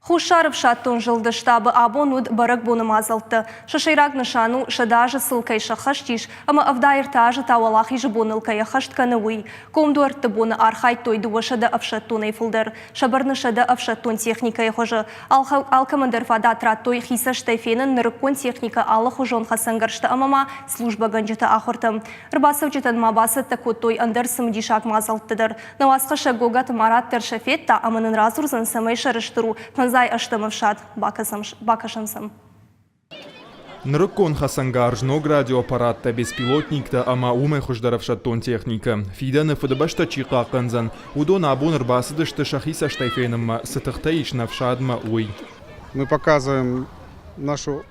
Хуссар ӕфсӕддон зылды штабы абон уыд бӕрӕгбоны мадзӕлттӕ. Сӕ сӕйраг нысан у, 100 азы сыл кӕй сӕххӕст ис ӕмӕ 73 азы та Уӕлахизы боныл кӕй ӕххӕст кӕны, уый. Гом дуӕртты боны архайдтой 200 ӕфсӕддонӕй фылдӕр. Сӕ бӕрны 100 ӕфсӕддон техникӕйы хуызы. Алкӕмӕн дӕр фадат радтой хи цӕстӕй фенын нырыккон техникӕ, алыхуызон хӕцӕнгӕрзтӕ ӕмӕ ма службӕгӕнджыты ахуыртӕ. Ӕрбацӕуджытӕн ма бацӕттӕ кодтой ӕндӕр цымыдисаг мадзӕлттӕ дӕр. Нӕ уацхӕссӕг Гогаты Марат дӕр сӕ федта ӕмӕ нын радзурдзӕн, цӕмӕй сӕрыстыр у фӕндзай ӕстӕм ӕфсад. Бакӕсӕм сӕм. Нырыккон хӕцӕнгарз, ног радиоаппараттӕ, беспилотниктӕ ӕмӕ уымӕй хуыздӕр ӕфсӕддон техникӕ. Фидӕны Фыдыбӕстӕ чи хъахъхъӕндзӕн, уыдон абон ӕрбацыдысты сӕхи цӕстӕй фенынмӕ, цы тыхтӕ ис нӕ ӕфсадмӕ, уый. Мы показываем нашу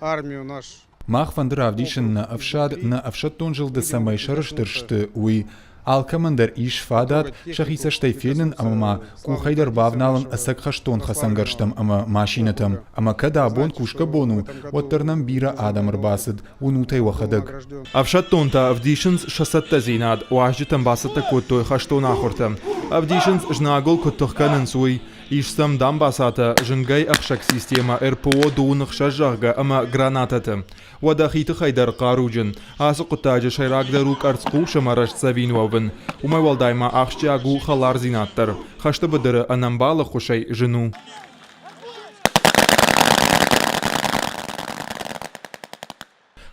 армию, наш Мах фӕнды равдисын нӕ ӕфсад, нӕ ӕфсӕддон зылды цӕмӕй сӕрыстыр сты, уый. Алкӕмӕн дӕр ис фадат сӕхи цӕстӕй фенын ӕмӕ ма къухӕй дӕр бавналын ӕцӕг хӕстон хӕцӕнгӕрзтӕм ӕмӕ машинӕтӕм. Ӕмӕ кӕд абон кусгӕ бон у, уӕддӕр нӕм бирӕ адӕм ӕрбацыд, уынут ӕй уӕхӕдӕг. Ӕфсӕддонтӕ ӕвдисынц сӕ цӕттӕдзинад, уазджытӕн бацӕттӕ кодтой хӕстон ахуыртӕ. Ӕвдисынц, знагыл куыд тых кӕнынц, уый. Ис сӕм дамбацатӕ, зынгӕй ӕхсӕг системӕ РПО дыууын ӕхсӕз, зӕгъгӕ, ӕмӕ гранатӕтӕ. Уӕдӕ хи тыххӕй дӕр хъаруджын. Ацы хъуыддаджы сӕйрагдӕр у къӕрцхъус ӕмӕ рӕстдзӕвин уӕвын. Уымӕй уӕлдай ма ахсджиаг у хӕлардзинад дӕр. Хӕсты быдыры ӕнӕмбал ӕххуысӕй зын у.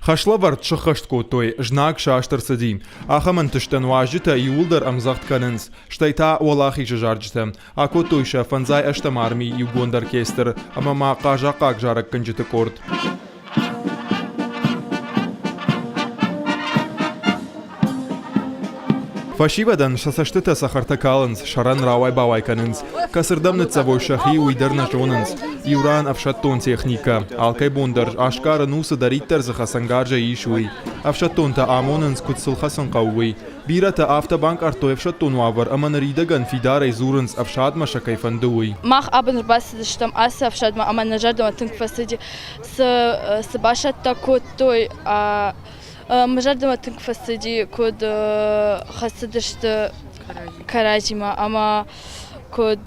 Хӕслӕвӕрд сыххӕст кодтой, знаг саст ӕрцыди. Ахӕм ӕнтыстӕн уазджытӕ иууылдӕр ӕмдзӕгъд кӕнынц, стӕй та уӕлахизы зарджытӕ. Акодтой сӕ фӕндзай ӕстӕм армийы иугонд оркестр ӕмӕ ма хъазахъхъаг зарӕггӕнджыты къорд. Фӕсивӕдӕн сӕ цӕстытӕ цӕхӕртӕ калынц, сӕрӕн рауай-бауай кӕнынц. Кӕцырдӕм ныццӕвой сӕхи, уый дӕр нӕ зонынц. Иу ран ӕфсӕддон техникӕ. Алкӕй бон дӕр асгарын у, цыдӕриддӕр дзы хӕцӕнгарзӕй ис, уый. Ӕфсӕддонтӕ амонынц, куыд сыл хӕцын хъӕуы, уый. Бирӕтӕ афтӕ банкъардтой ӕфсӕддон уавӕр ӕмӕ ныридӕгӕн фидарӕй дзурынц, ӕфсадмӕ сӕ кӕй фӕнды, уый. Мах абон ӕрбацыдыстӕм ацы ӕфсадмӕ ӕмӕ нӕ зӕрдӕмӕ тынг фӕцыди, цы, цы басӕттӕ кодтой, Мӕ зӕрдӕмӕ тынг фӕцыди, куыд хӕцыдысты кӕрӕдзимӕ ӕмӕ куыд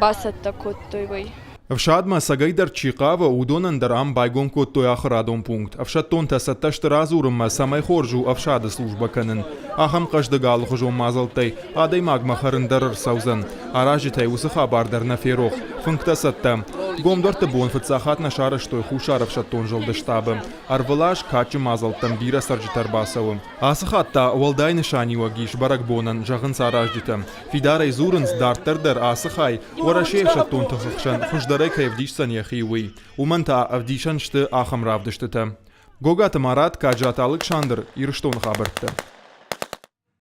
бацӕттӕ кодтой, уый. Ӕфсадмӕ ӕцӕгӕйдӕр чи хъавы, уыдонӕн дӕр ам байгом кодтой ахуырадон пункт. Ӕфсӕддонтӕ цӕттӕ сты радзурынмӕ, цӕмӕй хорз у ӕфсады службӕ кӕнын. Ахӕм хъӕздыг алыхуызон мадзӕлттӕй адӕймагмӕ хӕрын дӕр ӕрцӕудзӕн. Аразджытӕй уыцы хабар дӕр нӕ ферох. Фынгтӕ цӕттӕ. Гом дуӕртты бон фыццаг хатт нӕ сарӕзтой Хуссар ӕфсӕддон зылды штабы. Ӕрвылаз кадджын мадзӕлттӕм бирӕ цӕрджытӕ ӕрбацӕуы. Ацы хатт та уӕлдай нысаниуӕг ис бӕрӕгбонӕн, зӕгъынц аразджытӕ. Фидарӕй дзурынц, дарддӕр дӕр ацы хай Уӕрӕсейы ӕфсӕддон тыхы хсӕн хуыздӕрӕй кӕй ӕвдисдзӕн йӕхи, уый. Уымӕн та ӕвдисӕн сты ахӕм равдыстытӕ. Гогаты Марат, Каджаты Алыксандр, Ирыстоны хабӕрттӕ.